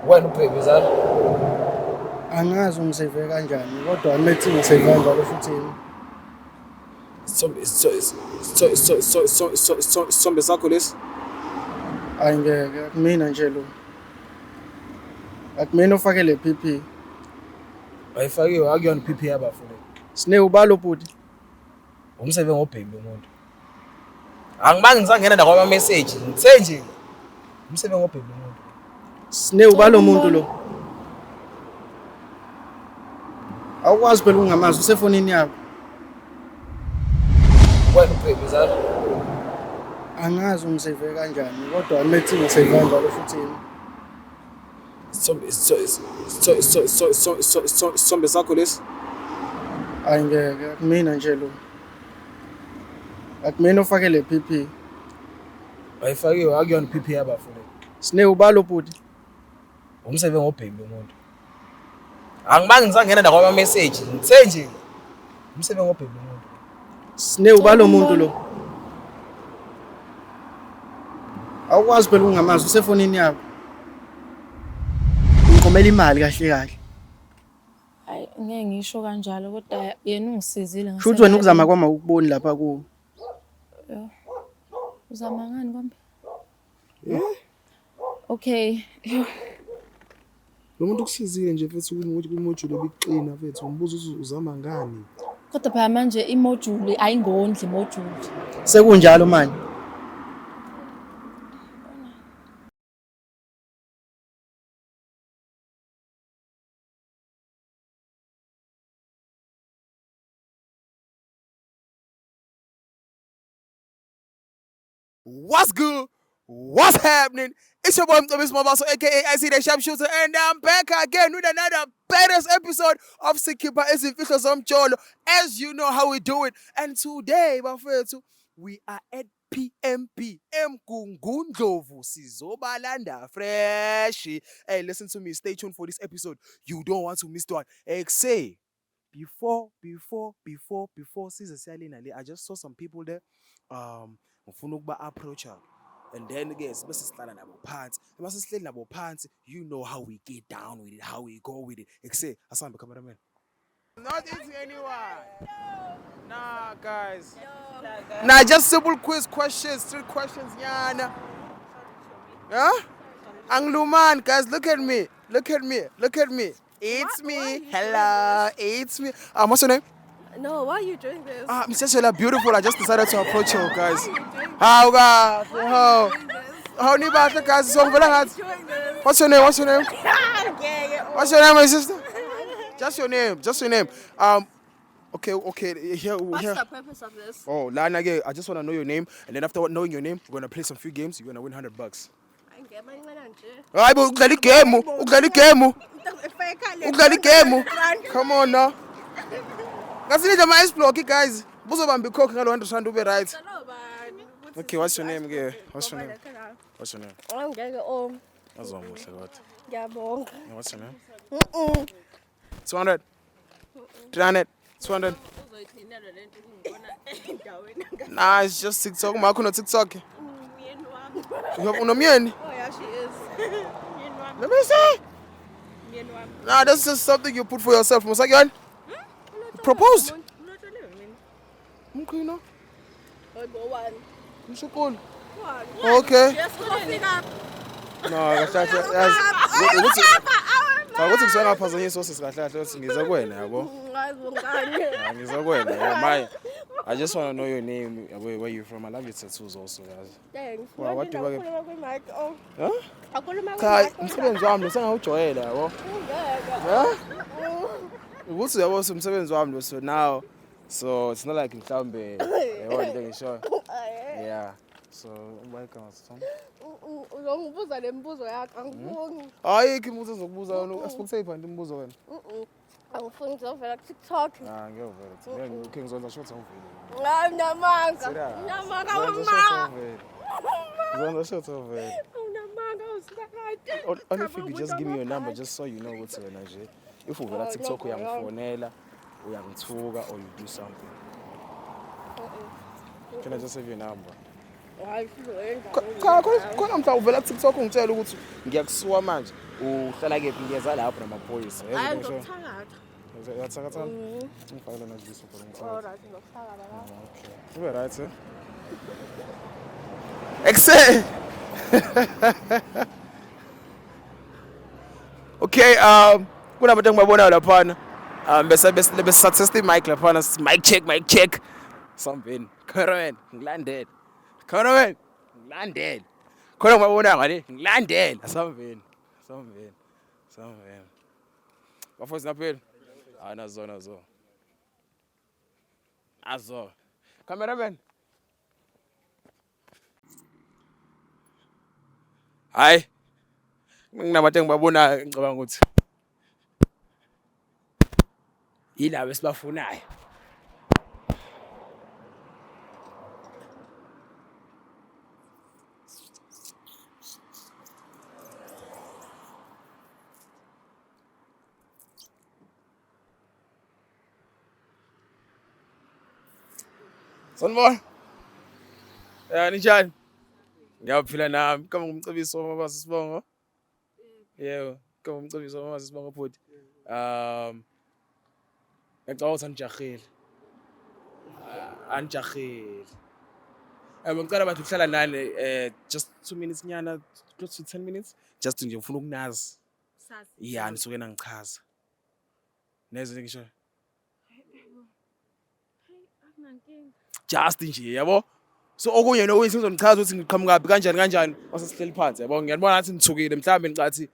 Wena ubheke zalo. Angazi ungisave kanjani kodwa methi ngisave kanjalo futhi yini. Isithombe sakho lesi. Ayi ngeke akumina nje lo. Akumina ofake le PP. Ayifakiwe akuyona PP yabafo le. Sine ubalo bhuti. Umsebe ngobheki lo muntu. Angibange ngisangena nakwama message. Ngithe nje umsebe ngobheki lo muntu. Sine ubalo muntu lo. Awukwazi phela ukungamazi usefonini yakho. Wena ubheki zalo. Angazi ungisave kanjani kodwa methi ngisave kanjalo futhi yini. Isithombe sakho lesi. Ayi ngeke akumina nje lo. Akumina ofake le PP. Ayifakiwe akuyona PP yabafo le. Sine ubalo bhuti. Umsebe ngobheki lo muntu. Angibange ngisangena nakwama message. Ngithe nje umsebe ngobheki lo muntu. Sine ubalo muntu lo. Awukwazi phela ukungamazi usefonini yakho. Ngiqomela imali kahle kahle. Hayi ngeke ngisho kanjalo kodwa yena ungisizile Shuthi wena ukuzama kwami awukuboni lapha kuwo. Uzama ngani kwambe? Okay. Lo muntu ukusizile nje mfethu kwimojuli ebikuxina mfethu, umbuzo ukuthi uzama ngani? Kodwa phela manje imojuli ayingondli imojuli. Sekunjalo manje. What's good? What's happening? It's your boy Mcebisi Mabaso, aka IC the Sharpshooter, and I'm back again with another badass episode of Sikhipha Izimfihlo Zomjolo. As you know how we do it. And today, bafethu, we are at PMB Emgungundlovu sizobalanda fresh. Hey, listen to me. Stay tuned for this episode. You don't want to miss the one. Say before before before before size siyalina le, I just saw some people there. Ngifuna ukuba approach-a and then ke bese sihlala nabo phansi. Mase sihleli nabo phansi, you know how we get down with it, how we go with it. Ekuse asambe cameraman. Not eating anyone. Nah, guys. Nah, just simple quiz questions, 3 questions, yana. Huh? Angluman, guys, look at me. Look at me. Look at me. It's me. Hello. It's me. What's your name? No, why are you doing this? Miss Cecil, beautiful. I just decided to approach you, guys. How, guys? How? How new about guys? So, what's your name? What's your name? What's your name, my sister? Just your name. Just your name. Okay, okay. Here, What's here. the purpose of this? Oh, Lana, I just want to know your name, and then after knowing your name, we're gonna play some few games. You're gonna win $100. Hayi bo, udlala igame, udlala igame. Udlala igame. Come on now. Ngasinidla ama ice block guys. Buzobamba ikhokhe ngalo 100 rand ube right. Okay, what's your name ke? What's your name? What's your name? Angeke o. Azomuhle kodwa. Ngiyabonga. What's your name? 200. 300. 200. Nah, it's just TikTok. Makho no TikTok. Unomyeni? Oh yeah, she is. Let me see. Nah, that's just something you put for yourself. Musakian? Proposed? Mkhino? Mshukulu. Okay. No, kahle kahle yazi. Ukuthi cha ukuthi kusengaphazanyiswa sisi kahle kahle ukuthi ngize kuwena yabo. Ngize kuwena yabo. My, I just want to know your name, where you from. I love your tattoos also, guys. Thanks. Wow, what do you Huh? Cha, umsebenzi wami lo sengawujwayela yabo. Huh? Ukuthi yabo umsebenzi wami lo, so now, so it's not like mhlambe yabo into engishoyo. Yeah. So welcome Tom. Uzongibuza le mibuzo yakho, angifuni. Ayikho imibuzo ezokubuza wena, asikuthephi nje imibuzo wena. Angifuni ngizovela ku TikTok. Ah, ngiyovela. Ngeke ngizonza short awuvele. Hayi unamanga. Unamanga mama. Ngizonza short awuvele. Unamanga usakade. Only if you could just give me your number just so you know what's wena nje. If uvela TikTok uyangifonela, uyangithuka or you do something. Can I just have your number? Hayi sizoyenza. Cha, khona mhla uvela TikTok ungitshela ukuthi ngiyakusuwa manje. Uhlala kephi ngiyeza lapho namaphoyisa. Yazi Hayi ngisho. ngizokuthakatha. Uyathakathana? Mhm. Ngifakele naziso phela ngithakatha. Alright, ngizokuthakatha la. Okay. Ube right, eh? Ekse. Okay, kunabantu engibabonayo laphana. Bese bese bese mic laphana, mic check, mic check. Sambeni. Cameraman, ngilandele. Cameraman, ngilandele. Khona ngibabonayo ngale, ngilandele. Asambeni. Asambeni. Asambeni. Bafowethu naphela. Hayi nazo nazo. Azo. Cameraman. Hayi. Nginabantu engibabonayo ngicabanga ukuthi yilabo esibafunayo. Sanibona. Ya ninjani? Ngiyaphila nami. Kama ngumcebisi wamabasa sibongo. Yebo, kama ngumcebisi wamabasa sibongo bhuti. Ngicabanga ukuthi anijahile. Ah, anijahile. Ngicela abantu ukuhlala nani just 2 minutes nyana, close to 10 minutes. Just nje ngifuna ukunazi. Ya nisuke nangichaza. Nezwe ngisho. Just nje yabo. So okunye nokunye sizonichaza ukuthi ngiqhamukaphi kanjani kanjani mase sihleli phansi yabo. Ngiyabona ngathi nithukile mhlawumbe nicathi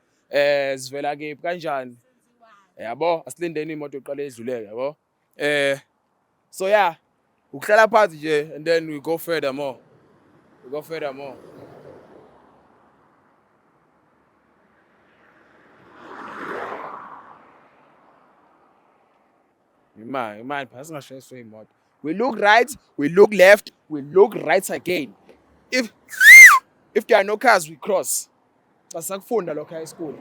sivela kephi kanjani. Yabo asilindeni imoto iqale idluleke yabo. So yeah, ukuhlala phansi nje and then we go further more. We go further more. Imali, imali phela singashayiswa imoto. We look right, we look left, we look right again. If there are no cars, we cross. Sakufunda lokho high school.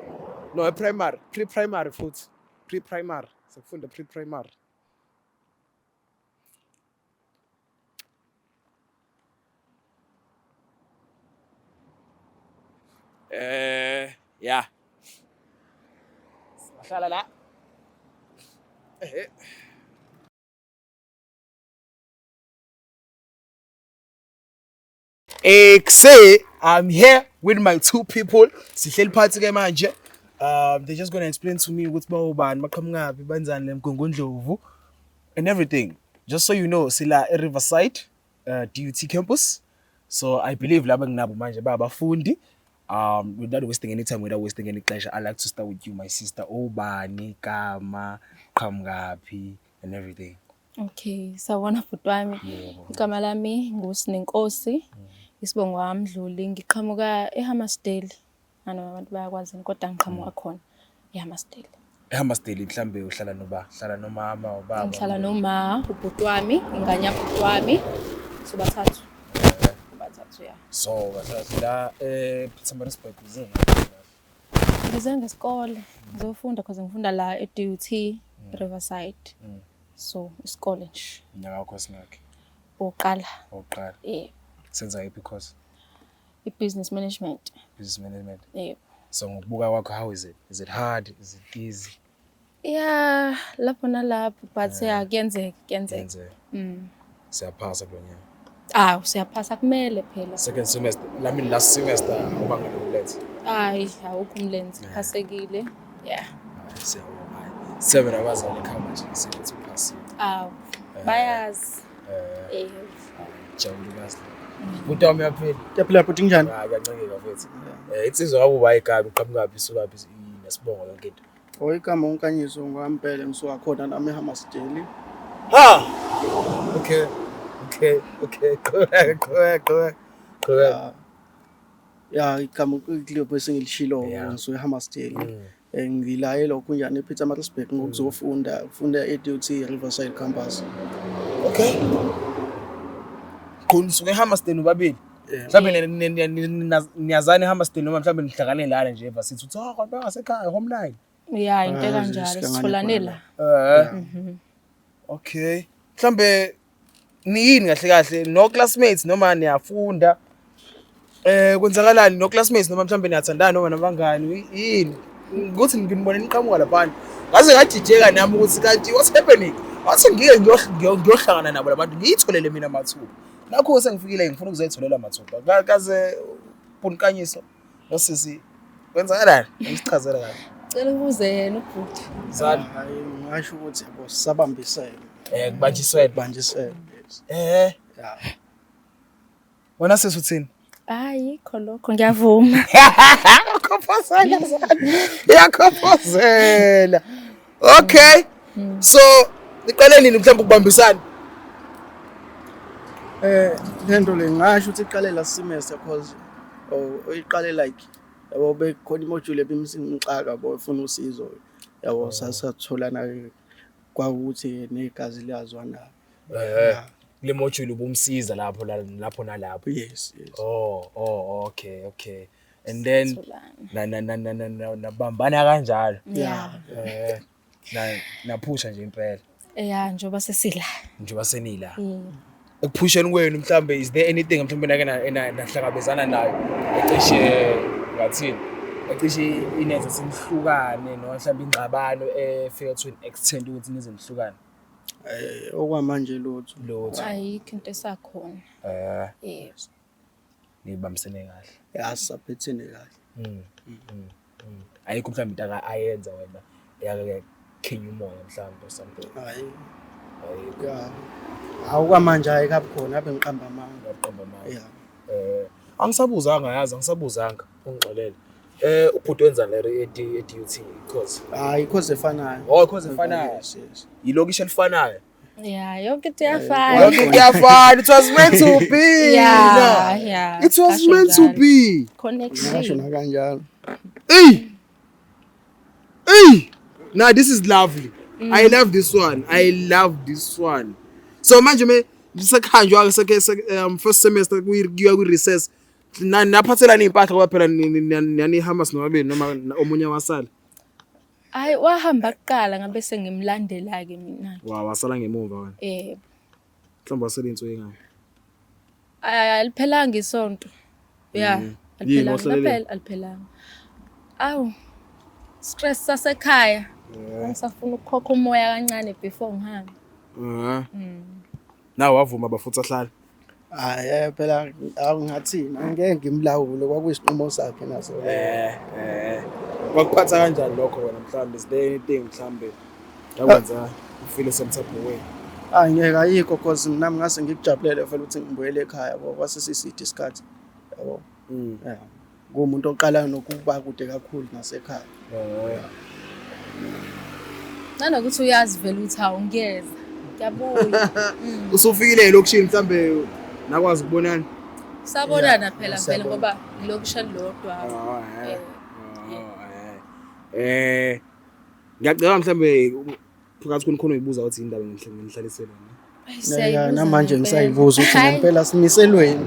No, primary, pre-primary futhi. Pre-primary. Sakufunda pre-primary. Yeah. Singahlala la. Ekse, I'm here with my two people. Sihleli phansi ke manje. They're just going to explain to me ukuthi bawubani, baqhamukaphi, benzani le Mgungundlovu and everything. Just so you know, sila e Riverside DUT campus. So I believe laba nginabo manje babafundi. Without wasting any time, without wasting any pleasure, I like to start with you, my sister. Ubani, gama, qhamukaphi and everything. Okay, sawubona bhuti wami. Igama lami nguSinenkosi. Isibongo wami ngiqhamuka eHammarsdale. Noma abantu bayakwazi kodwa ngiqhamuka khona eHammarsdale. eHammarsdale mhlambe uhlala noba, hlala nomama ubaba. Ngihlala noma ubhuti wami, ingane yabhuti wami. Sobathathu. Bathathu ya. So bathathu la Pietermaritzburg uze. Ngize ngesikole, ngizofunda because ngifunda la e-DUT Riverside. So isikole nje. Unyaka wakho singakhi? Oqala. Oqala. Senza yiphi course? I-business management. Business management. Yebo. So ngokubuka kwakho, how is it? Is it hard? Is it easy? Yeah, lapho nalapho but yeah, kuyenzeka, kuyenzeka. Kuyenzeka. Siyaphasa kulo nyaka. Ah, siyaphasa kumele phela. Second semester, I mean last semester uba ngalokuletha. Hayi, awukho umlenze, phasekile. Yeah. Siyabonga. Seven abazali ekhaya manje sithi uphasile. Awu, bayazi. Jabule bazi. Bhuti wami uyaphila. Ngiyaphila bhuti kunjani? Ah, kuyancengeka mfethu. Insizwa kabuba igama iqhamukaphi isukaphi nesibongo yonke into. Oh, igama uNkanyiso ngwampela ngisuka khona nami eHammarsdale. Ha. Okay. Okay, okay. Qhubeka, qhubeka, qhubeka. Qhubeka. Ya, igama kulokho esengilishilo ngisuka eHammarsdale. Ngilaye lokho kunjani ePietermaritzburg ngokuzofunda, ufunda e-DUT Riverside campus. Okay. Khona usuke eHammarsdale ubabili. Mhlawumbe niyazana eHammarsdale noma mhlawumbe nihlangane lana nje evarsity uthi oh kodwa ngasekhaya home line. Yeah, into kanjalo sitholane la. Okay. Mhlambe niyini kahle kahle no classmates noma niyafunda? Kwenzakalani no classmates noma mhlambe niyathandana noma nabangani yini? Ukuthi nginibone niqhamuka laphana. Ngaze ngajijeka nami ukuthi kanti what's happening? Wathi ngike ngiyohlangana nabo labantu ngiyitholele mina mathupha. Nakho sengifikile ngifuna ukuzitholela mathupha. Kaze Punkanyiso nosisi kwenzakalani? Ngisichazela kahle. Cela ubuze yena ubhuti. Zani. Hayi, ngingasho ukuthi yabo sisabambisene. Eh kubanjiswene. Kubanjisene. Yes. Eh Yeah. wena sisi uthini? Ayikho lokho ngiyavuma. Yakhophozela Zani. Yakhophozela. Okay. So niqale nini mhlawumbe ukubambisana? Lento le ngingasho ukuthi iqale last semester cause oh iqale like yabo bekhona imodule ebimxaka yabo efuna usizo yabo sasatholana kwakuthi negazi liyazwana. Eh kule module ubumsiza lapho lapho nalapho. Yes. Oh, okay. And then Satholana. na na na na na na nabambana kanjalo. Yeah. Eh na naphusha nje impela Yeah, njengoba sesila. njengoba senila. Yeah. Ekuphusheni kwenu mhlambe is there anything mhlambe nake nahlangabezana nayo ecishe ngathini? Ecishe inenze senihlukane noma mhlambe ingxabano efika to an extent ukuthi nize nihlukane. Okwamanje lutho. Lutho. Ayikho into esakhona. Yebo. Nibambisene kahle. Ya sisaphethene kahle. Ayikho mhlawumbe into ayenza wena eyake khinya umoya mhlawumbe or something. Hayi. Ayikho. Ya. Awukwamanje ayikabi khona abe ngiqamba amanga. Ngiyaqamba amanga. Yeah. Angisabuzanga yazi angisabuzanga ungixolele. Ubhuti wenza le e-DUT course. Hayi course efanayo. Oh, course efanayo. Yes. Yilokishi elifanayo. Yeah, yonke into iyafana. Yonke into iyafana. It was meant to be. Yeah. It was Kasho meant to njalo. be. Ngasho Connection. nakanjalo. Hey. Hey. Now this is lovely. I love this one. I love this one. So manje me sekhanjwa ke first semester kuyiwa kwi recess. Na naphathelana impahla ngoba phela nanihamba sinobabili noma omunye wasala. Hayi wahamba kuqala ngabe sengimlandela ke mina. Wa wasala ngemuva wena. Yebo. Mhlawumbe wasela insuku engaka. Aliphelanga isonto. Yeah, Yini, aliphelanga wasaleleni? phela aliphelanga. Awu. Stress sasekhaya. Ngisafuna ukukhokha umoya kancane before ngihambe. Ah. Na wavuma bafuthi ahlala. Hayi phela awungathini angeke ngimlawule kwakuyisinqumo sakhe naso. Wakuphatha kanjani lokho wena mhlawumbe is there anything mhlawumbe yakwenza ufeel some type of way? Angeke ayikho cause nami ngase ngikujabulele vele ukuthi ngibuyele ekhaya yabo kwase siside isikhathi yabo. Yeah. Ngumuntu oqala nokuba kude kakhulu nasekhaya. Nanokuthi uyazi vele ukuthi hawu ngiyeza. Ngiyabuya. Usufikile elokishini mhlambe nakwazi ukubonana? Sabonana phela vele siyabona. ngoba ilokishi lodwa. Ngiyacela mhlambe phakathi kwenu khona uyibuza ukuthi indaba ngihlalisele na. Ya, namanje ngisayibuza ukuthi ngempela simiselweni.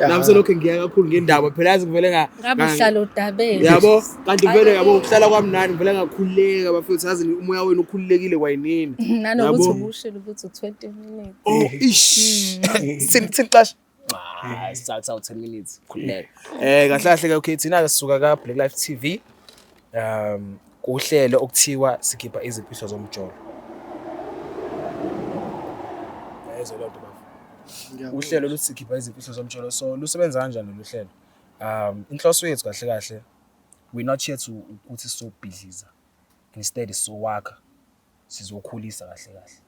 Nami selokhu ngiya kakhulu ngendaba phela yazi ngivele nga Ngabe uhlala udabeni. Yabo kanti vele yabo ukuhlala kwami nani ngivele ngakhululeka bafethu yazi umoya wenu ukhululekile kwayinini. Nanokuthi Yabo. ubushilo ukuthi u20 minutes. Oh ish. Sithini xasha? Ah, sithatha 10 minutes khululeka. Kahle kahle ke okay thina ke sisuka ka Black Life TV. Kuhlelo okuthiwa sikhipha izimfihlo zomjolo. Yayizwa leyo nto bafo. Uhlelo luthi sikhipha izimfihlo zomjolo so lusebenza kanjani lolu hlelo? Inhloso yethu kahle kahle we're not here to ukuthi sizobhidliza. Instead sizowakha sizokhulisa kahle kahle.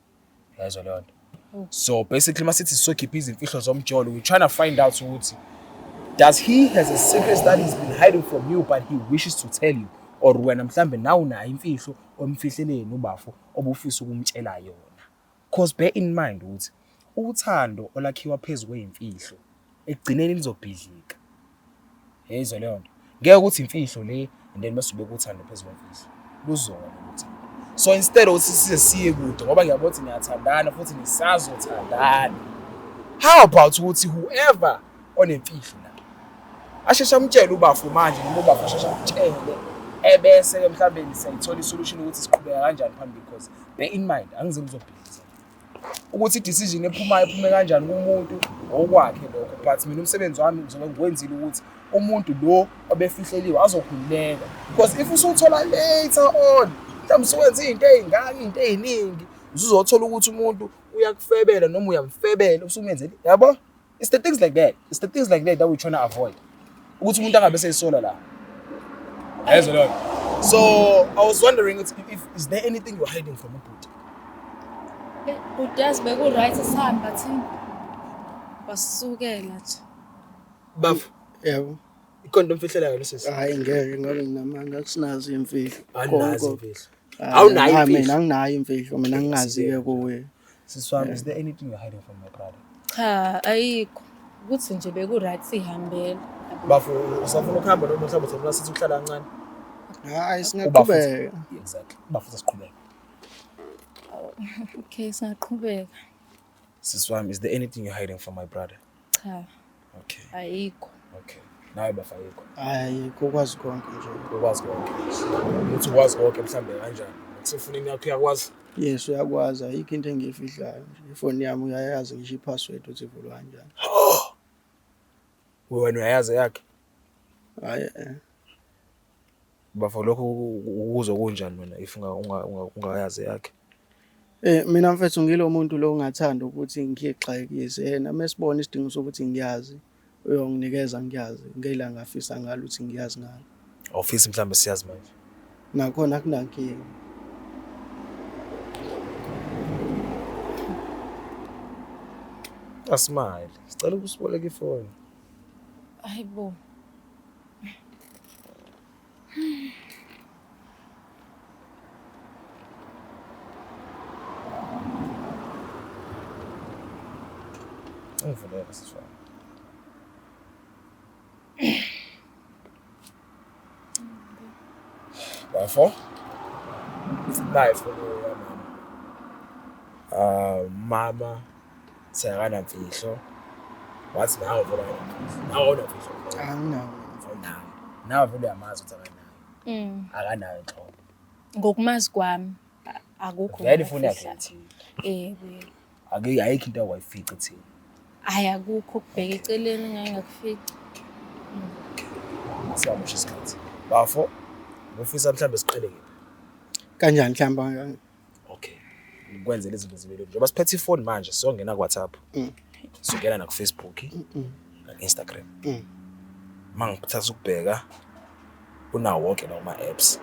Yayizwa leyo nto. So basically masithi sizokhipha izimfihlo zomjolo we're trying to find out ukuthi does he has a secret that he's been hiding from you but he wishes to tell you or wena mhlambe nawe unayo imfihlo omfihleleni ubafo obufisa ukumtshela yona. Cause bear in mind ukuthi uthando olakhiwa phezu kweyimfihlo ekugcineni lizobhidlika. Yezwa leyo nto. Ngeke ukuthi imfihlo le and then bese ubeka uthando phezu kwemfihlo. Luzona lolu thando. So instead ukuthi size siye kude ngoba ngiyabona ukuthi niyathandana futhi nisazothandana. How about ukuthi whoever onemfihlo la asheshe amtshele ubafo manje noma ubafo asheshe amtshele ebese ke mhlambe siyayithola isolution ukuthi siqhubeka kanjani phambili because bear in mind angize ngizobhidliza. Ukuthi i-decision ephumayo iphume kanjani kumuntu okwakhe lokho, but mina umsebenzi wami ngizobe ngiwenzile ukuthi umuntu lo obefihleliwe azokhululeka, because if usuthola later on mhlawumbe usuwenza iy'nto ey'ngaka, iy'nto ey'ningi, usuzothola ukuthi umuntu uyakufebela noma uyamfebela usumenzele, yabo. It's the things like that, it's the things like that that we trying to avoid, ukuthi umuntu angabe seyisola la, yayizwa leyo. So I was wondering if is there anything you're hiding from ubhuti? Bhuti, yazi beku-right sihamba thina. Wasukela nje. Bafo. Yebo. Ikhona into omfihlelayo lo sisi? Hayi, ngeke ngabe nginamanga, akusinazo imfihlo. Awunazo Konke. imfihlo? Hayi, Awunayo hayi, imfihlo? Mina anginayo imfihlo, mina ngingazi-ke kuye. Sisi wami, is there anything you're hiding from my brother? Cha, ayikho. Ukuthi nje beku-right sihambela. Bafo, usafuna ukuhamba noma mhlawumbe usafuna sithi ukuhlala kancane? Hayi, singaqhubeka. Exactly, bafo, siqhubeka. Okay, singaqhubeka. Sisi wami, is there anything you're hiding from my brother? Cha, Okay. ayikho. Okay, nawe bafo, ayikho? Hayi, kokwazi konke nje. Ukwazi konke, ukuthi ukwazi konke mhlawumbe kanjani, kusefonini yakho uyakwazi? Yes, uyakwazi, ayikho into engiyifihlayo nje. Ifoni yami uyayazi ngisho i-password ukuthi ivulwa kanjani. Wena uyayazi yakhe? Hhayi, Bafo, lokho ukuzwa kunjani wena if ungayazi yakhe? Mina mfethu ngilo muntu lo ongathanda ukuthi ngiyixakekise yena mesibona isidingo sokuthi ngiyazi uyonginikeza ngiyazi ngelanga afisa ngalo ukuthi ngiyazi ngalo. Awufisi mhlawumbe siyazi manje? Nakhona akunankinga. Asmile, sicela ukusiboleka ifoni. Hayi bo. Ungivulele sisi wami. Bafo, nayi ifoni yamama. Ah, mama sekanamfihlo. Wathi nawe vele akanamfihlo. Nawe awunamfihlo. Anginawo. Awunayo. Nawe vele uyamazi ukuthi akanayo. Akanayo inhlobo. Ngokumazi kwami akukho. Vele ifoni yakhe engifihlayo. ithini? Yebo, yebo. Ake ayikho into awayifica ethini. Hhayi, akukho ukubheka eceleni ngake ngakufica. Siyamosha isikhathi. Bafo, ngifisa mhlawumbe siqale kephi? Kanjani mhlawumbe? Okay. Ngikwenzele izinto zibe lula. Njengoba siphethe ifoni manje siyongena ku WhatsApp. Siyongena na ku Facebook, na ku Instagram. Mangithatha ukubheka unawo wonke lawo ma apps.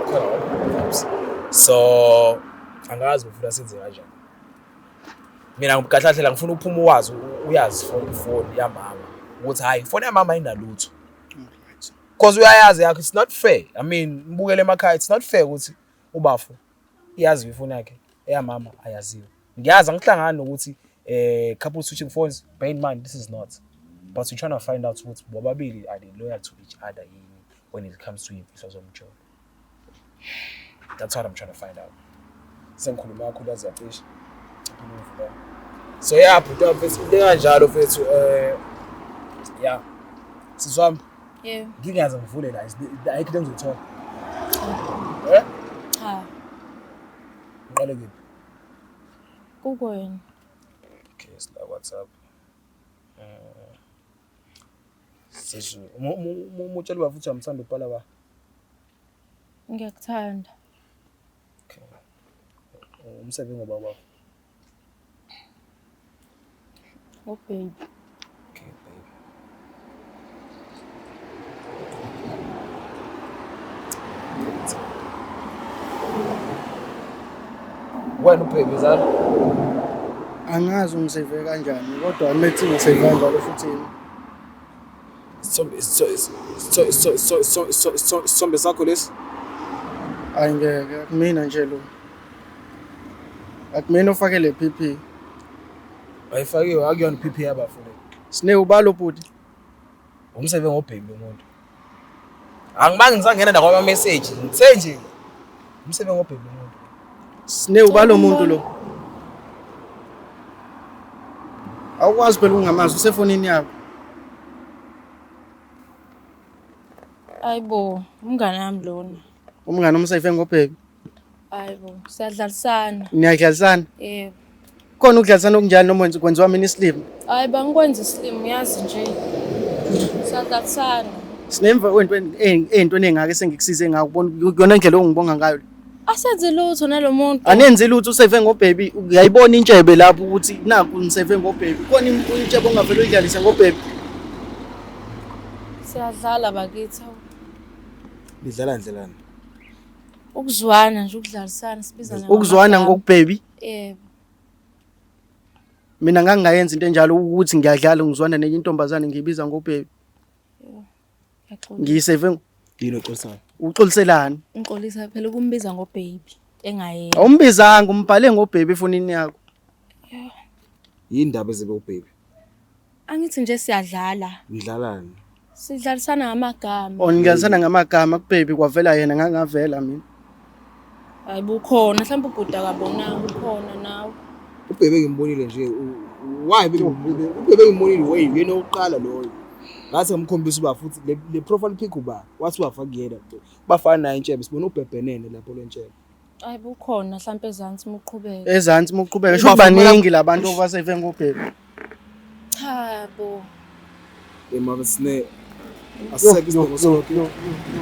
Khona wonke ama apps. So angazi ufuna senze kanjani. Mina kahle kahle la ngifuna ukuphuma uwazi uyazi ifoni yamama ukuthi hayi ifoni yamama ayinalutho. Because uyayazi yakho, it's not fair. I mean, ngibukele emakhaya, it's not fair ukuthi ubafo iyaziwa ifoni yakhe, eyamama ayaziwa. Ngiyazi angihlangani nokuthi couple switching phones, bear in mind this is not. But we're trying to find out ukuthi bobabili are they loyal to each other yini when it comes to imfihlo zomjolo. That's what I'm trying to find out. Sengikhuluma kakhulu yazi yacisha. So yeah, bhuti wami mfethu, into enganjalo mfethu, yeah. Sisi wami, Yebo. ngingaze ngivule la, ayikho into engizoyithola. Eh? Cha, Ngiqale kephi? kukwena. Okay, sila WhatsApp. Sisi, umutshela uba futhi uyamthanda ubhala ba. Ngiyakuthanda. Okay. Umsebenzi ngoba baba. Oh baby. Okay, baby. Wena ubaby zalo. Angazi ungisave kanjani kodwa methi ngisave kanjalo futhi yini. Isithombe sakho lesi. Hayi ngeke, akumina nje lo. Akumina ofake le PP. Ayifakiwe, akuyona PP yabafo le. Sine ubalo bhuti. Umsebe ngobhebi umuntu. Angibange ngisangena nakwama message. Ngithe nje umsebe ngobhebi umuntu. Sine ubalo umuntu lo. Awukwazi phela ungamazi usefonini yakho. Hayibo, umngane wami lona. Umngane umsave ngobhebi. Hayi bo, siyadlalisana. Niyadlalisana? Yebo. Khona ukudlalisana okunjani noma kwenziwa mina isilima? Hayi bangikwenza isilima uyazi nje. Siyadlalisana. Sinemva ey'ntweni ey'ngaka esengikusize ngako ubona kuyona indlela ongibonga ngayo. Asenze lutho nalomuntu. Anenzi lutho useve ngobhebi uyayibona intshebe lapho ukuthi naku niseve ngobhebi. Khona intshebe ongavele uyidlalise ngobhebi. Siyadlala bakithi. Awu. Nidlala ndlelani? Ukuzwana nje ukudlalisana sibizana. Ukuzwana ngamagama. ngokubhebi. Yebo. Mina ngangingayenza into enjalo ukuthi ngiyadlala ngizwana nenye intombazane ngiyibiza ngobhebi. Ngiyaxolisa. Ngiyiseve Yini oxolisayo? uxoliselani? Ngixolisa phela ukumbiza ngobaby engayena. Awumbizanga umbhale ngobhebi efonini yakho. Yini indaba ezibe ubhebi? Angithi nje siyadlala. Nidlalani? Sidlalisana ngamagama. Oh ngidlalisana ngamagama kubhebi kwavela yena ngangavela mina. Hayi bukhona mhlawumbe ubhuti akabonanga ukhona nawe. Ubhebe ngimbonile nje why ubhebe ngimbonile way yena oqala loyo. Ngathi ngamkhombisa uba futhi le profile pic uba wathi wafa kuyena. Bafana naye intshebe sibona ubhebhenene lapho lentshebe. Hayi bukhona mhlawumbe ezansi uma uqhubeka. Ezansi uma uqhubeka sho baningi labantu obaseve ngobhebi. Cha bo. Ema sine asisekho isidingo solokhu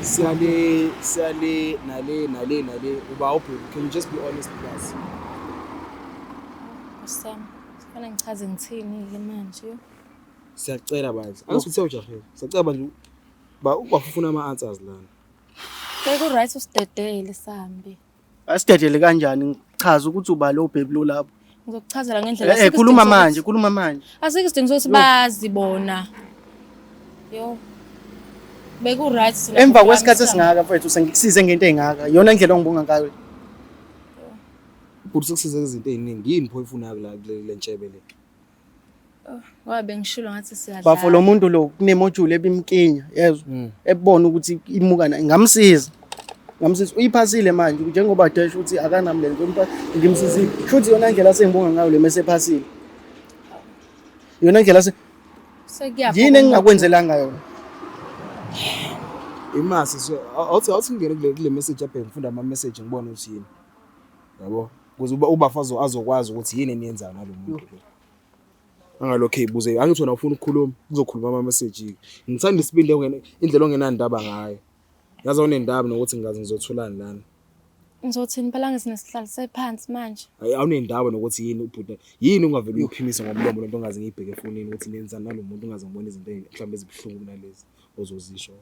siyale siyale nale nale nale uba ubhebi can you just be honest with us? Nkosi yami. Kufanele ngichaze ngithini-ke manje. Siyacela bandla. Angithi siyawujahela. Siyacela bandla ba ubafuna ama answers lana. Beku-right usidedele sihambe. Asidedele kanjani ngichaza ukuthi uba lo baby lo lapho. Ngizokuchazela ngendlela. Eh Asikho khuluma isidingo manje, sokuthi- khuluma manje. Asikho isidingo sokuthi bazi bona. Yo. Beku-right thina Emva bhuti wami kwesikhathi sihambe. esingaka mfethu sengikusize ngento engaka. Iyona ndlela ongibonga ngayo. Ubhuti sekusize izinto eziningi. Yini pho oyifunayo la kule ntshebe le? Ngoba bengishilo ngathi siyadlala. Bafo lo muntu lo kunemodule ebimkinya, yezwa. Ebona ukuthi imuka na ngamsiza. Ngamsiza uyiphasile manje njengoba dash uthi akanamlenze umpa ngimsizile. Shuthi yona ndlela sengibonga ngayo le mese ephasile. Yona ndlela se Sekuyapha yini engingakwenzelanga yona? Imasi so awuthi ngingene kule message yaphe ngifunda ama message ngibone ukuthi yini. Yabo? Ukuze uba ubafazo azokwazi ukuthi yini eniyenzayo nalo muntu lo. Angalokho ezibuze angithi wena ufuna ukukhuluma kuzokhuluma ama message. Ngithanda isibindi ongena indlela ongenandaba ngayo. Yazi awunendaba nokuthi ngingaze ngizotholani lana. Ngizothini phela ngisinesihlaliswe phansi manje. Hayi awunendaba nokuthi yini ubhuti yini ungavele uyiphimise ngomlomo lento ongaze ngiyibheke efonini ukuthi nenzani nalo muntu ungaze ngibone izinto mhlawumbe ezibuhlungu kunalezi ozozisho.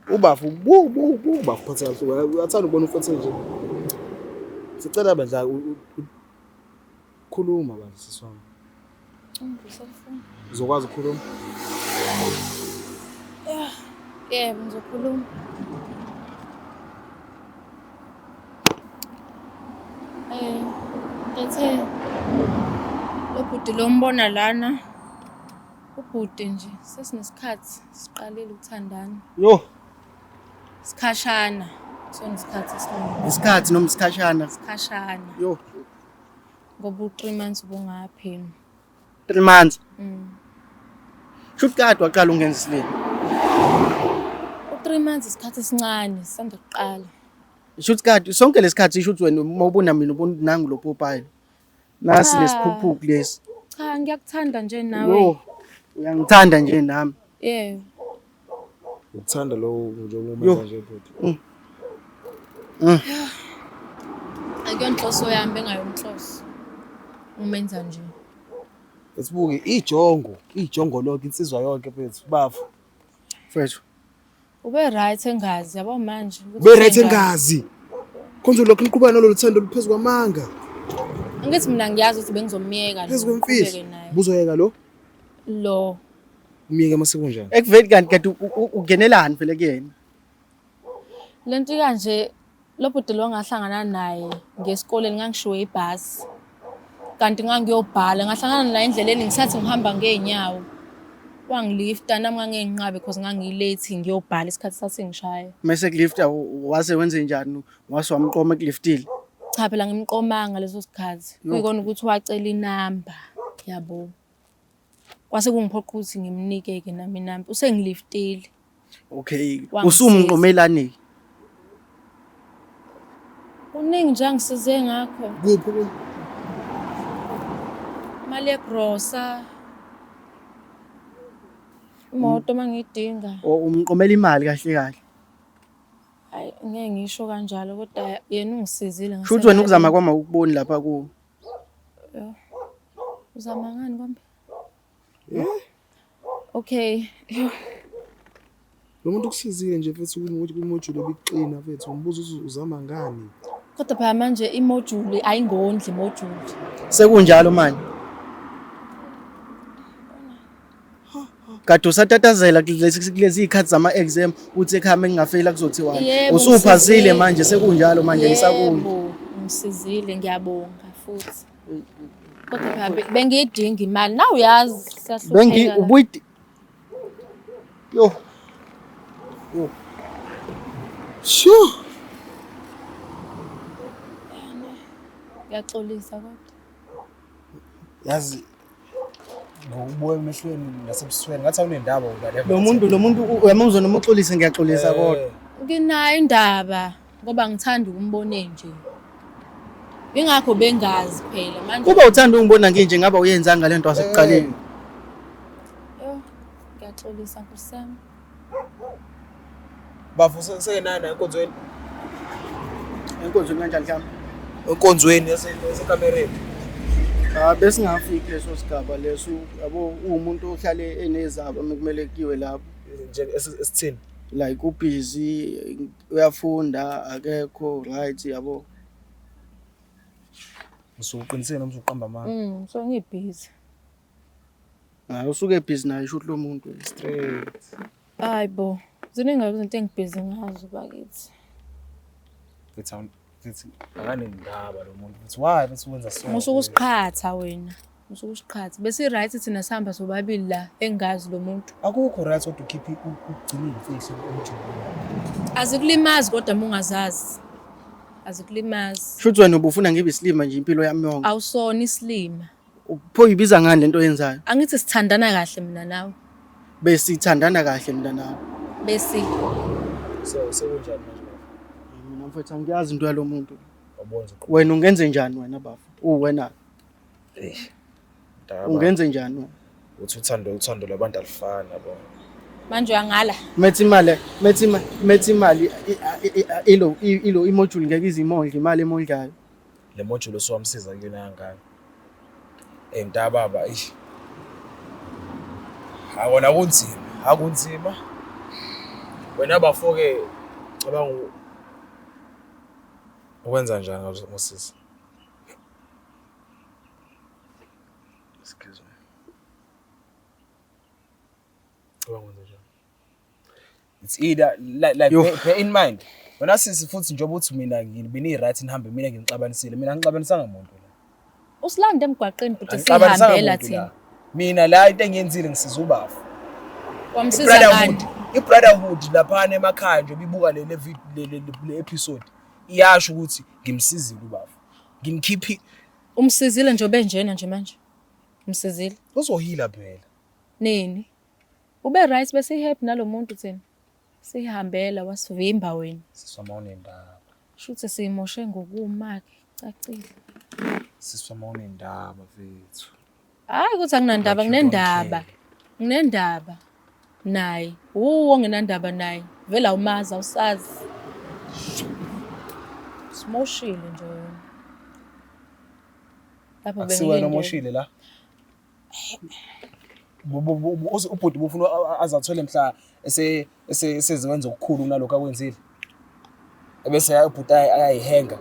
Ubafu bu bu bu ubafu phatha kahle uyathanda ukubona umfethu nje. Sicela bandla khuluma bandla sisi wami. Uzokwazi ukukhuluma? Yebo, ngizokhuluma. Eh, ethe lo bhuti lo mbona lana ubhuti nje sesinesikhathi siqalile ukuthandana. Yo, Sikhashana. Sona isikhathi esiningi. isikhathi noma isikhashana. Sikhashana. Yo, Ngoba u-3 months ubungapheli. 3 months. Shuthi kade waqala ungenza isilima. U-3 months isikhathi esincane sisanda kuqala. Shuthi kade sonke lesikhathi shuthi wena uma ubona mina ubona ukuthi nangu lo popayi. Nasi Cha. lesiphukuphuku lesi. Cha, ngiyakuthanda nje nawe. Yo, uyangithanda nje nami. Yebo. Ukuthanda lo njengoba Yo. umenza nje bhuti. Akuyonhloso yami bengayonhloso. Umenza nje. Asibuke ijongo, ijongo lonke insizwa yonke mfethu bafu. Mfethu, Ube right engazi yabo manje. ukuthi Be right usenjani. engazi. Konje lokhu niqhubeka nalolu thando luphezu kwamanga, Angithi mina ngiyazi ukuthi bengizomyeka lo, phezu kwemfihlo. ngiqhubeke naye. Buzoyeka lo? Lo Umyeke mase kunjani? ekuveli kanti kanti ungenelani vele kuyena? lento kanje lo bhuti lo ngahlangana naye ngesikoleni ngangishiwe ibhasi. Kanti ngangiyobhala ngahlangana naye endleleni ngisathi ngihamba ngeenyawo. Wangilifta nami ngangenqabe because ngangilate ngiyobhala isikhathi sasingishaya. Mase kulifta wase wenze njani? Wase wamqoma ekuliftile. Cha phela ngimqomanga leso sikhathi. Kuyikona ukuthi wacela inamba yabo. Kwase kungiphoqa ukuthi ngimnike-ke nami inamba. Usengiliftile. Okay, Wangisiza. Usumnqomelani? Kuningi nje angisize ngakho. Kuphi ku? Imali yegrosa. Imoto mangiyidinga. O umqomela imali kahle kahle. Hayi ngeke ngisho kanjalo kodwa yena ungisizile Shuthi wena ukuzama kwami awukuboni lapha ku. Uzama ngani kambe? Okay. Lo muntu ukusizile nje mfethu kwimojuli ebikuxina mfethu, umbuzo uthi uzama ngani? Kodwa phela manje imojuli ayingondli imojuli. Sekunjalo manje. Kade usatatazela kulezi zikhathi zama-exam uthi ekhaya mengingafeyila kuzothiwani. Yebo, Usuphasile ngisizile. manje sekunjalo manje ngisakuni. Yebo, ngisizile ngiyabonga futhi. Kodwa phela bengiyidinga imali. Na uyazi siyahlupheka. Bengi la. ubuyidi Yo. Yo. Sure. Ngiyaxolisa kodwa. Yazi ngokubuka emehlweni nasebusweni ngathi awunendaba whatever. Lo muntu uyamuzwa noma uxolise ngiyaxolisa kodwa. Nginayo indaba ngoba ngithanda ukumbona nje. Ingakho bengazi phela manje. Kuba uthanda ungibona nginje ngaba uyenzanga lento wasekuqaleni. Yo, ngiyaxolisa Nkosi yami. Bafo sekenana enkonzweni. Enkonzweni kanjani mhlawumbe? Enkonzweni yasekamereni. Ah, besingafiki leso sigaba leso, yabo, uwumuntu ohlale enezaba uma kumele kuyiwe lapho. Nje esithini? Like ubusy uyafunda akekho right, yabo. Usuqinisile noma usuqamba amanga? So ngibhizi. Hayi, usuke busy naye shuthi lo muntu. Straight. Hayi bo. Ziningi kabi izinto engibhizi ngazo bakithi. Mfethu akanendaba lo muntu. Mfethu why bese wenza so? Musuke usiqhatha wena. Musuke usiqhatha. Bese right thina sihamba sobabili la engazi lo muntu. Akukho right kodwa ukhiphe ugcine imfihlo emjulweni. Azikulimazi kodwa uma ungazazi. Azikulimazi. Shuthi wena ubufuna ngibe isilima nje impilo yami yonke. Awusona isilima. Pho uyibiza ngani lento oyenzayo? Angithi sithandana kahle mina nawe. Besithandana kahle mina nawe. Besi So sekunjani manje bafo? Mina mfethu angiyazi into yalo muntu. Wabona uzoqhubeka. Wena ungenze njani wena bafo? Uwena Eh. Mntaka ungenze njani wena? Uthi uthando lwabantu alifani yabo. Manje uyangala. Methi imali ilo imodule ngeke izimondle imali emondlayo. Le module osowamsiza kuyona kangaka. Eh mntaka baba eish. Akona kunzima, akunzima. Wena bafo ke cabanga ukwenza njani ngosisi? Excuse me. Cabanga ukwenza njani? It's either like Yo. bear in mind wena sisi futhi njengoba uthi mina beni right nihambe mina ngixabanisile, mina angixabanisanga muntu la. Usilande emgwaqeni bhuti, Angixabanisanga sihambela muntu thina. la. Mina la into engiyenzile ngisiza ubafo. Wamsiza I-brotherhood, ngani? i-brotherhood laphana emakhaya nje bibuka le episode iyasho ukuthi ngimsizile ubafo. Ngimkhiphi Umsizile nje obenjena nje manje. Umsizile. Uzohila phela. Nini? Ube right bese happy nalomuntu thina. Sihambela wasivimba wena. Siswama unendaba. Shuthi siyimoshe ngokuma ke cacile. Siswama unendaba mfethu. Hayi ukuthi anginandaba, Like you don't nginendaba. care. Nginendaba naye. Uwo ongenandaba naye. Vele awumazi awusazi. Simoshile nje wena. Lapho Akusiwena bengilinde. omoshile la. Ubhuti bufuna azathole mhla ese eseziwenza okukhulu kunalokho akwenzile. Ebese ubhuti ayayihenga.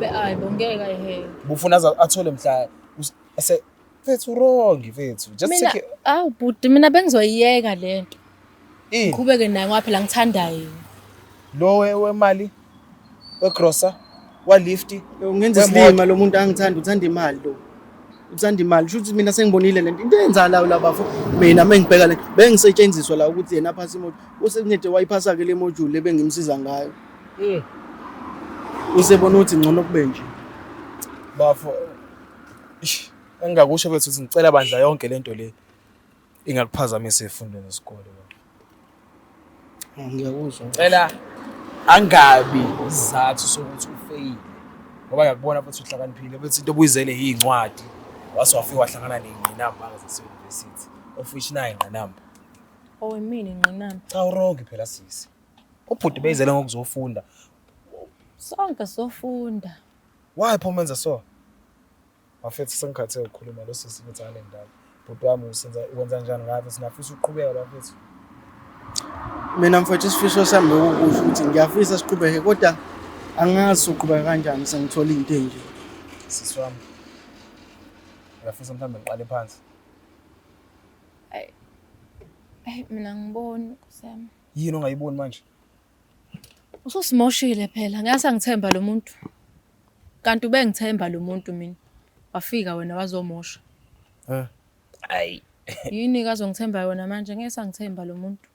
Be ayi bongeke ayihenga. Bufuna athole mhla ese mfethu wrong mfethu. Just Mina take it. awu bhuti, mina bengizoyiyeka lento. Ini? Ngiqhubeke naye ngoba phela ngithanda yena. Lo wemali wegrosa wa lift Ungenza wemoto. isilima lo muntu angithanda, uthanda imali lo. Uthanda imali. Shuthi mina sengibonile lento. Into eyenzakalayo la bafo. Mina mengibheka le bengisetshenziswa la ukuthi yena aphase imoto. Usencede wayiphasa ke le module lebengimsiza ngayo. Usebona ukuthi ngcono kube nje. Bafo ish, engingakusho bethu ukuthi ngicela bandla yonke lento le ingakuphazamisa ezifundweni zesikole bafo. Ngiyakuzwa. Cela angabi isizathu sokuthi ufeyile. Ngoba ngiyakubona futhi uhlakaniphile bethi into obuyizele yincwadi. Wase wafika wahlangana ney'ngqinamba zase-university. Of which nayo ingqinamba. Oh, imini ingqinamba. Cha urongi phela sisi. Ubhuti beyizele ngokuzofunda. Sonke sofunda. Why pho menza so? Bafethu sengikhathele ukukhuluma lo sisi futhi ngale ndaba. Bhuti wami usenza wenza njani ngabe singafisa ukuqhubeka bafethu? Mina mfowethu isifiso sami bekukusho ukuthi ngiyafisa siqhubeke kodwa angazi uqhubeka kanjani sengithola into enje. Sisi wami. Uyafisa mhlawumbe ngiqale phansi. Ayi mina ngiboni Nkosi yami. Yini ongayiboni manje? Ususimoshile phela, ngeke angithemba lo muntu. Kanti ubengithemba lo muntu mina. Wafika wena wazomosha. Eh. Ayi. Yini kazongithemba yona manje? Ngeke sangithemba lo muntu.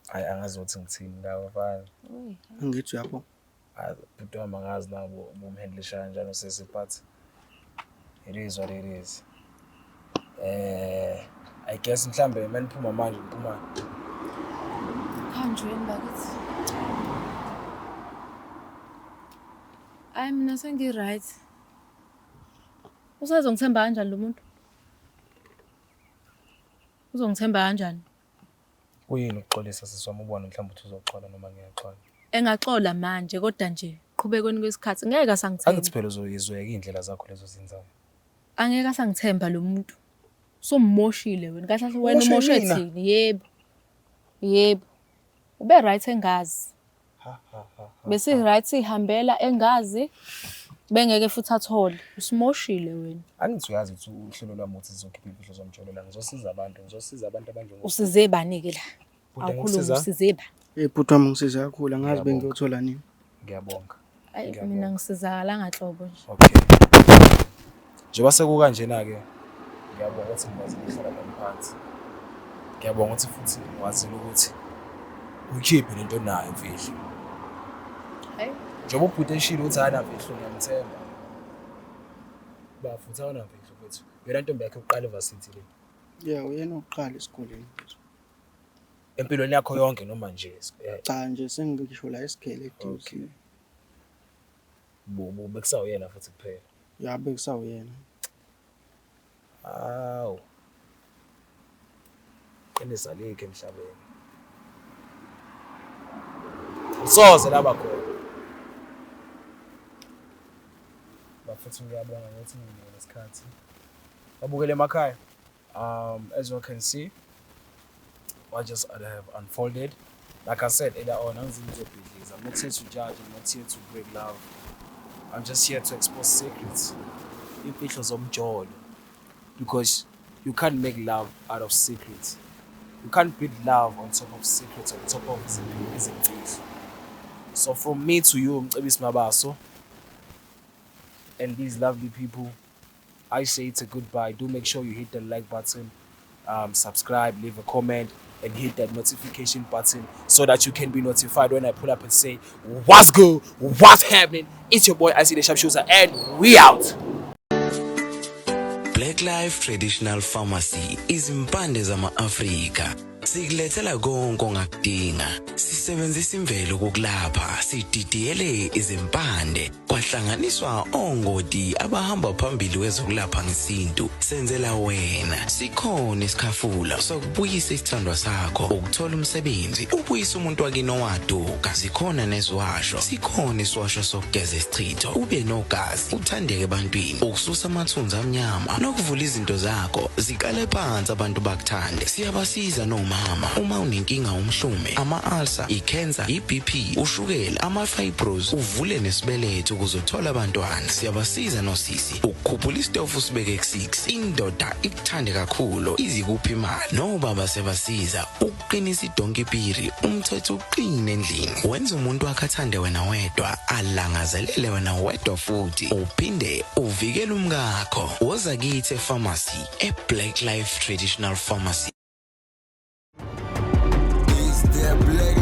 Ayi angazi ukuthi ngithini ngawe mfana. Angithi uyabo. Hayi bhuti wami angazi nabo ubumhandlisha kanjani usisi but it is what it is. I guess mhlambe maniphuma manje ngiphuma Khanjweni bakithi. Ayi mina sengi-right. Usazongithemba kanjani lo muntu? Uzongithemba kanjani? Kuyini ukuxolisa sisi wami ubone mhlawumbe ukuthi uzoxola noma ngiyaxola. Engaxola manje kodwa nje qhubekweni kwesikhathi ngeke asangithemba. Angithi phela uzoyizweka iy'ndlela zakho lezo zenzayo. Angeke asangithemba lo muntu. Usummoshile wena. Kahle kahle wena Umoshe umoshe mina? thini? Yebo. Yebo. Ube right engazi. Ha ha ha. Bese right sihambela engazi bengeke futhi athole. Usimoshile wena. Angithi uyazi ukuthi uhlelo lwami ukuthi sizokhipha imfihlo zomjolo la ngizosiza abantu, ngizosiza abantu abanjengo. Usize bani ke la? Bhuti, Awukhuluma ngikusiza? usize ba. Hey bhuti wami ngisiza kakhulu angazi Ngiyabonga. bengiyothola nini. Ngiyabonga. Ayi Ngiyabonga. mina ngisizakalanga nhlobo nje. Okay. Njengoba sekukanjena ke ngiyabonga ukuthi ngikwazile ukuhlala nami phansi. Ngiyabonga ukuthi futhi ngikwazile ukuthi uyikhiphe lento onayo imfihlo. Hayi. Njengoba ubhuti eshilo ukuthi ayinamfihlo ngiyamthemba. Ba futhi awunamfihlo futhi. Yona ntombi yakhe yokuqala evarsity le. Yeah, uyena oqala esikoleni. Empilweni yakho yonke noma nje Cha nje sengisho la esikhele eduze. Okay. Bekusawuyena futhi kuphela. Ya bekusawuyena. Awu. Qinisa alikho emhlabeni. Soze laba khona. Bafethu ngiyabonga ngokuthi nginike lesikhathi. Babukele emakhaya. As you can see, what just have unfolded. Like I said earlier on, I'm not here to judge, I'm not here to break love. I'm just here to expose secrets. Imfihlo zomjolo. Because you can't make love out of secrets. You can't build love on top of secrets, on top of izimfihlo. So from me to you, Mcebisi Mabaso, and these lovely people, I say it's a goodbye. Do make sure you hit the like button, subscribe, leave a comment, and hit that notification button so that you can be notified when I pull up and say, what's good, what's happening? It's your boy, IC the Sharpshooter, and we out. Black Life Traditional Pharmacy izimpande zama-Afrika sikulethela konke ongakudinga. Sisebenzisa imvelo kokulapha, sididiyele izimpande kwahlanganiswa ongoti abahamba phambili kwezokulapha ngesintu. Senzela wena sikhona isikhafula sokubuyisa isithandwa sakho, ukuthola umsebenzi, ubuyisa umuntu wakini owaduka. Zikhona neziwasho, sikhona isiwasho sokugeza isichitho, ube nogazi, uthandeke ebantwini, ukususa amathunzi amnyama nokuvula izinto zakho ziqale phansi abantu bakuthande. Siyabasiza nomama uma unenkinga umhlume, ama-ulcer, i-cancer, i-BP, ushukela, ama-fibros, uvule nesibeletho ukuze uthole abantwana. Siyabasiza nosisi ukukhuphula isitofu sibeke ku-6, indoda ikuthande kakhulu izikuphi imali. Nobaba siyabasiza ukuqinisa idonkipiri, umthetho uqine endlini, wenza umuntu wakhe athande wena wedwa, alangazelele wena wedwa, futhi uphinde uvikele umkakho. Woza kithi epharmacy, e-Black Life Traditional Pharmacy. It's the Black